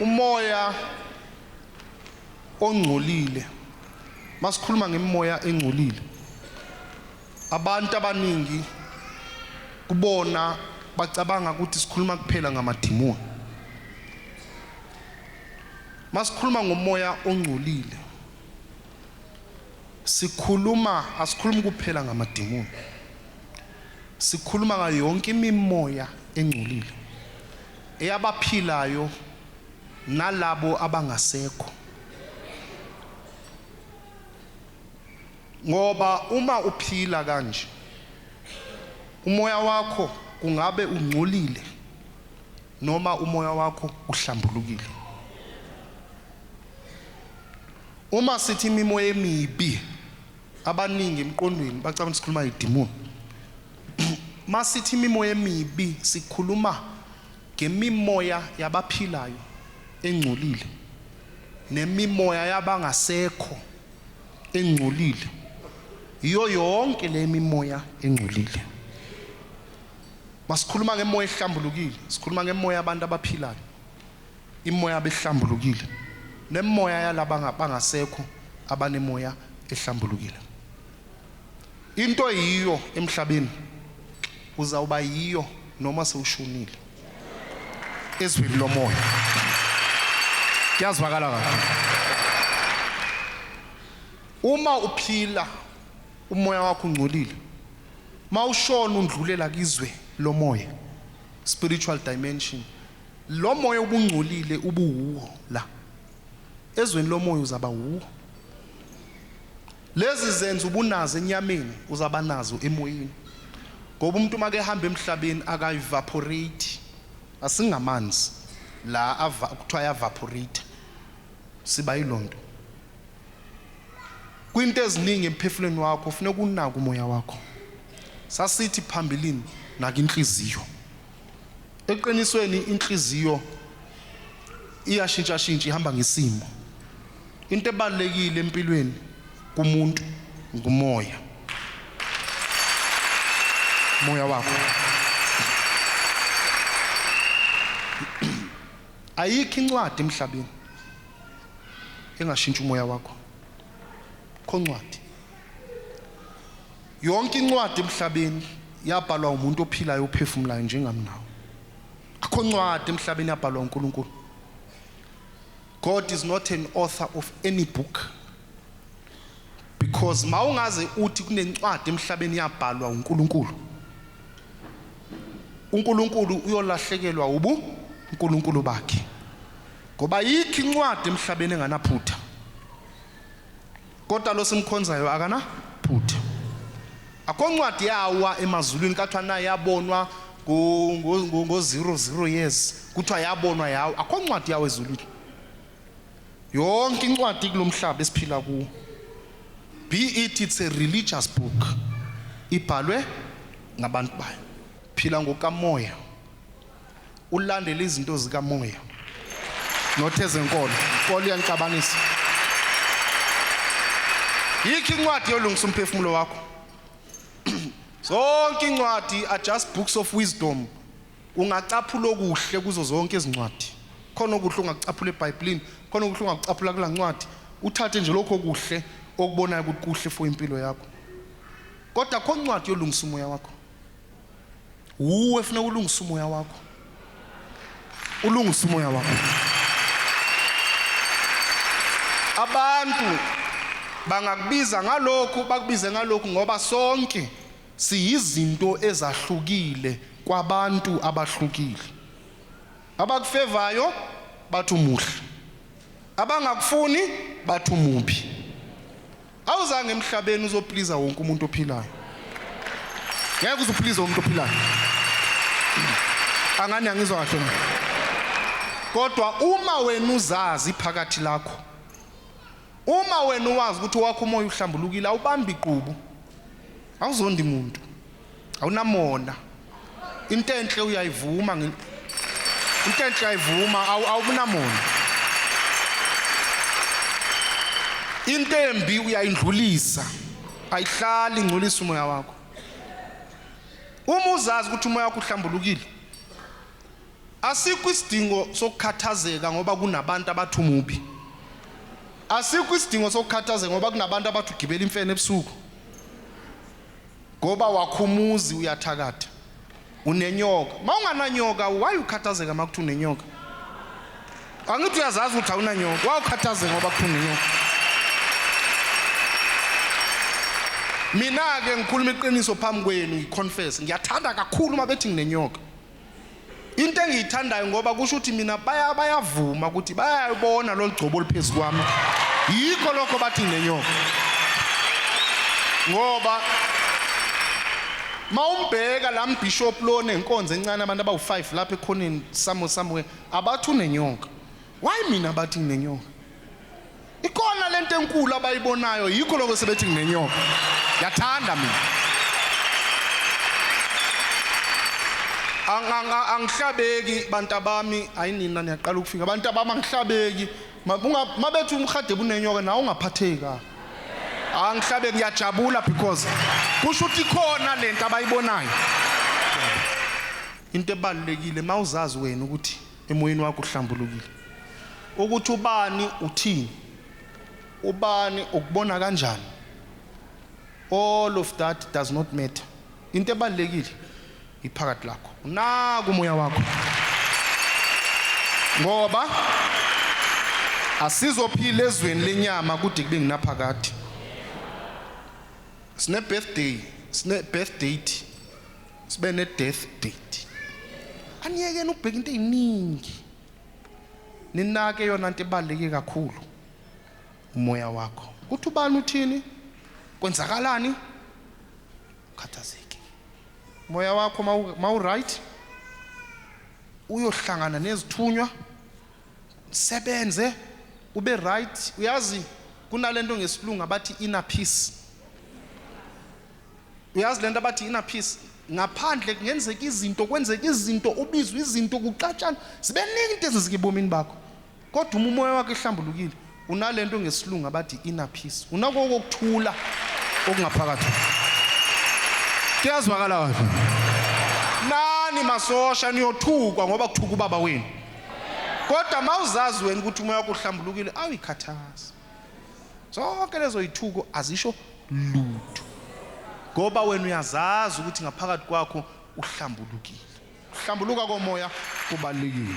Umoya ongcolile. Masikhuluma ngemimoya engcolile, abantu abaningi kubona bacabanga ukuthi sikhuluma kuphela ngamadimoni. Masikhuluma ngomoya ongcolile, sikhuluma asikhulumi kuphela ngamadimoni, sikhuluma ngayo yonke imimoya engcolile eyabaphilayo nalabo abangasekho. Ngoba uma uphila kanje, umoya wakho kungabe ungcolile noma umoya wakho uhlambulukile. Uma sithi imimoya emibi, abaningi emqondweni bacabanga sikhuluma ngedimoni. Masithi imimoya emibi, sikhuluma ngemimoya yabaphilayo engcolile nemimoya yabangasekho engcolile. Iyo yonke le mimoya engcolile. Masikhuluma ngemoya ehlambulukile, sikhuluma ngemoya yabantu abaphilayo, imoya abehlambulukile nemoya yalaba bangasekho abanemoya ehlambulukile. Into yiyo emhlabeni uzawuba yiyo noma sewushonile ezweni lomoya. Kuyazwakala kahle. Uma uphila umoya wakho ungcolile, mawushona undlulela kizwe lomoya, spiritual dimension. Lo moya ubungcolile ubuwuwo la ezweni lomoya uzaba wuwo. Lezi zenzo ubunazo enyameni uzaba nazo emoyeni, ngoba umuntu uma kehamba emhlabeni akaevaporate, asingamanzi la ava kuthiwa ayaevaporate, siba yilonto. Kwinto eziningi emphefumulweni wakho funeka unake umoya wakho. Sasithi phambilini naka inhliziyo. Eqinisweni inhliziyo iyashintshashintsha, ihamba ngesimo. Into ebalulekile empilweni kumuntu ngumoya. Moya wakho. Ayikho incwadi emhlabeni engashintsha umoya wakho. Kho ncwadi. Yonke incwadi emhlabeni yabhalwa umuntu ophilayo ophefumulayo njengami nawe. Akho ncwadi emhlabeni yabhalwa uNkulunkulu. God is not an author of any book. Because mawungaze uthi kunencwadi emhlabeni yabhalwa uNkulunkulu, uNkulunkulu uyolahlekelwa ubu uNkulunkulu bakhe. Ngoba yikho incwadi emhlabeni enganaphutha. Kodwa lo simkhonzayo akana phutha. Akho ncwadi yawa emazulwini kathiwa naye yabonwa ngo 00 years, kuthiwa yabonwa yawo. Akho ncwadi yawo ezulwini. Yonke incwadi kulomhlaba esiphila kuwo, be it it's a religious book, ibhalwe ngabantu bayo. Phila ngokamoya, ulandele izinto zikamoya, not ezenkolo. Inkolo iyanixabanisa. Yikho incwadi yolungisa umphefumulo wakho. Zonke incwadi are just books of wisdom. Ungacaphula okuhle kuzo zonke izincwadi. Khona okuhle ungakucaphula eBhayibhelini, khona okuhle ungakucaphula kula ncwadi. Uthathe nje lokho okuhle okubonayo ukuthi kuhle for impilo yakho. Kodwa akho ncwadi yolungisa umoya wakho. Wuwe funeka ulungise umoya wakho. Ulungise umoya wakho. Abantu bangakubiza ngalokhu, bakubize ngalokhu, ngoba sonke siyizinto ezahlukile kwabantu abahlukile. Abakufevayo bathi umuhle, abangakufuni bathi umubi. Awuzange emhlabeni uzopliza wonke umuntu ophilayo. Ngeke uzuplize umuntu ophilayo. Angani angizwa kahle mina. Kodwa uma wena uzazi phakathi lakho, uma wena uwazi ukuthi wakho umoya uhlambulukile, awubambi iqubu, awuzondi muntu, awunamona, into enhle uyayivuma, into enhle uyayivuma, awunamona, into embi uyayindlulisa, ayihlali ingcolisa umoya wakho. Uma uzazi ukuthi umoya wakho uhlambulukile, Asikho isidingo sokukhathazeka ngoba kunabantu abathi umubi. Asikho isidingo sokukhathazeka ngoba kunabantu abathi ugibela imfene ebusuku. Ngoba wakhumuzi uyathakatha. Unenyoka. Mawungananyoka why ukhathazeka makuthi unenyoka? Angithi uyazazi ukuthi awunanyoka. Why ukhathazeka ngoba kuthi unenyoka? Mina ke ngikhuluma iqiniso phambi kwenu ngiconfess ngiyathanda kakhulu uma bethi nginenyoka. Into engiyithandayo ngoba kusho ukuthi mina baya bayavuma ukuthi bayayibona lolu gcobo oluphezu kwami. Yikho lokho bathi nginenyoka. Ngoba mawumbheka la mbishop lona enkonzo encane abantu abawu5 lapha ekhoneni somewhere somewhere abathi unenyoka. Why mina bathi nginenyoka? Ikhona lento enkulu abayibonayo yikho lokho sebethi nginenyoka. Ngiyathanda mina. Angihlabeki bantabami ayinina niyaqala ukufika bantabami angihlabeki mabethi umhadebe unenyoka nawe ungaphatheki kabi. Angihlabeki ngiyajabula because kusho ukuthi ikhona lento abayibonayo. Into ebalulekile mawuzazi wena ukuthi emoyeni wakho uhlambulukile. Ukuthi ubani uthini, ubani ukubona kanjani, all of that does not matter. Into ebalulekile iphakathi lakho, unaku umoya wakho, ngoba asizophila ezweni lenyama kude kube nginaphakade. Sine birthday, sine birth date, sibe ne death date. Aniyekeni ukubheka into eziningi. Ninake yona nto ebaluleke kakhulu, umoya wakho. Uthi ubani uthini? Kwenzakalani? Ukhathazeki. Umoya wakho mawu right uyohlangana nezithunywa sebenze ube right. Uyazi kunalento ngesilungu abathi inner peace. Uyazi lento abathi inner peace, ngaphandle kungenzeka izinto, kwenzeka izinto, ubizwe izinto, kuxatshana, zibe ningi into ezenzeka ebomini bakho, kodwa uma umoya wakho ehlambulukile unalento ngesilungu abathi inner peace, unako kokuthula okungaphakathi. Kuyazwakala kahle nani masosha, niyothukwa ngoba kuthuka ubaba wenu, kodwa mawuzazi wena ukuthi umoya wakho uhlambulukile awuyikhathazi. Zonke lezo yithuko azisho lutho, ngoba wena uyazazi ukuthi ngaphakathi kwakho uhlambulukile. Uhlambuluka komoya kubalulekile.